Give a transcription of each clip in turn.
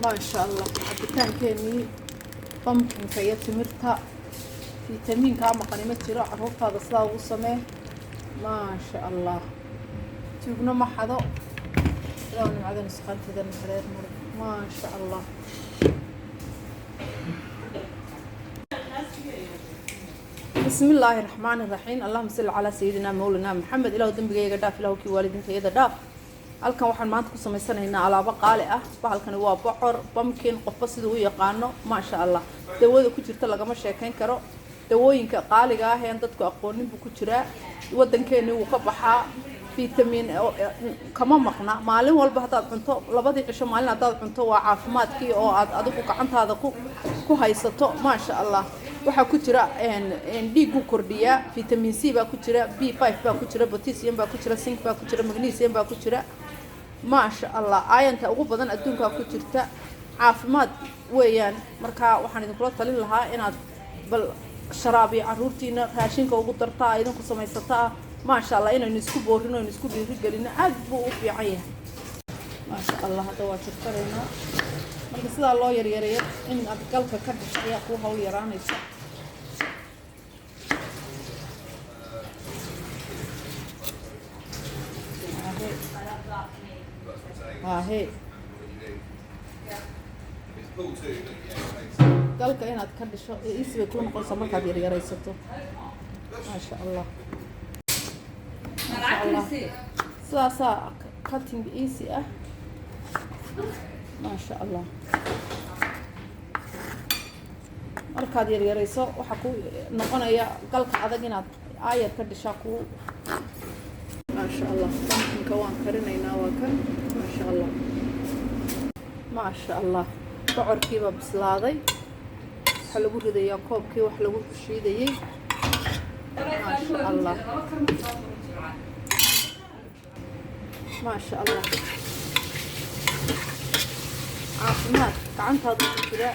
Maasha Allah, cabitaankeenii pumpkinka iyo timirta, fitamiinkaa maqani ma jiro. Caruurtaada sidaa ugu samee. Maasha Allah, tuugno ma xado. Ilaahu nimcada nusqaanteeda naxareer mari. Maasha Allah. بسم الله الرحمن الرحيم، اللهم صل على سيدنا مولانا محمد. Ilaahu dembigayga dhaaf, Ilaahu kii waalidiintayada dhaaf. Halkan waxaan maanta ku samaysanaynaa alaabo qaali ah. Bahalkani waa bocor, pumpkin, qofba siduu u yaqaano. Maasha Allah, dawada ku jirta lagama sheekayn karo. Dawooyinka qaaliga ah een dadku aqoonin buu ku jiraa. Wadankeeni wuu ka baxaa. Vitamin kama maqna. Maalin walba haddaad cunto, labadii cisho maalin haddaad cunto, waa caafimaadkii oo aad adigu gacantaada ku haysato. Maasha Allah, waxaa ku jira dhiiggu kordhiyaa. Vitamin C baa ku jira, B5 baa ku jira, potassium baa ku jira, zinc baa ku jira, magnesium baa ku jira. Maasha Allah, ironta ugu badan adduunkaa ku jirta. Caafimaad weeyaan. Marka waxaan idinkula talin lahaa inaad bal sharaab iyo caruurtiina raashinka ugu dartaa, idinku samaysataa. Maasha Allah, inaynu isku boorino, aynu isku dhiirigelino, aad buu u fiican yahay. Maasha Allah, hadda waa jarjaraynaa. Marka sidaa loo yaryareeyo, in aad galka ka dhisho ayaa kuu hawl yaraanaysa. Hahe hahe. It's cool too, but yeah, it makes Galka inaad ka dhisho easy bay kuu noqonaysaa markaad yaryaraysato. Maasha Allah, maasha Allah, sidaasaa cutting easy ah. Maasha Allah, markaad yaryarayso waxaa ku noqonaya galka adag inaad aayar ka dhishaa kuu. Maasha Allah, pumpkinka waan karinaynaa, waa kan. Maasha Allah, maasha Allah, bocorkiibaa bislaaday. Waxaa lagu ridayaa koobkii wax lagu shiidayey. Maasha Allah, maasha Allah, caafimaad gacantaadu ku jira.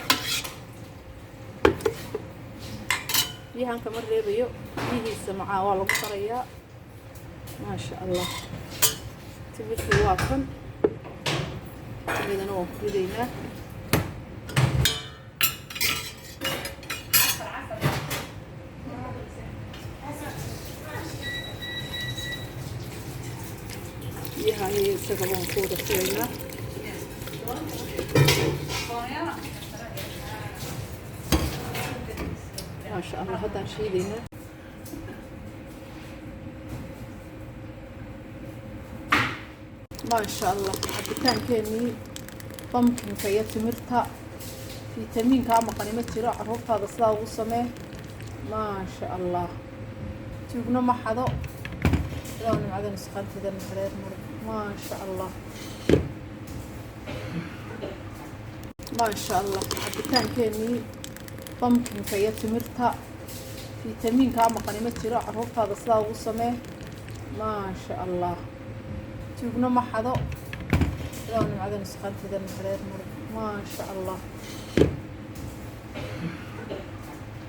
Biyahan kama reebayo, biyihiisa macaa waa lagu darayaa. Maasha Allah, timirtii waa kan, iyadana waan ku ridaynaa. Biyaha iyo isaga waan ku wada shubaynaa. Maasha Allah, haddaan shiidaynaa. Maasha Allah, cabitaankeenii pumpkinka iyo timirta, fitamiinkaa maqani ma jiro. Caruurtaada sidaa ugu samee. Maasha Allah, tuugno ma xado. Ilaahu nimcada nusqaanteeda naxareer mari. Maasha Allah, maasha Allah, cabitaankeenii pumpkinka iyo timirta, fitamiinkaa maqani ma jiro. Caruurtaada sidaa ugu samee. Maasha Allah, tuugno ma xado. Ilaahu nimcada nusqaanteeda naxareer mari. Maasha Allah.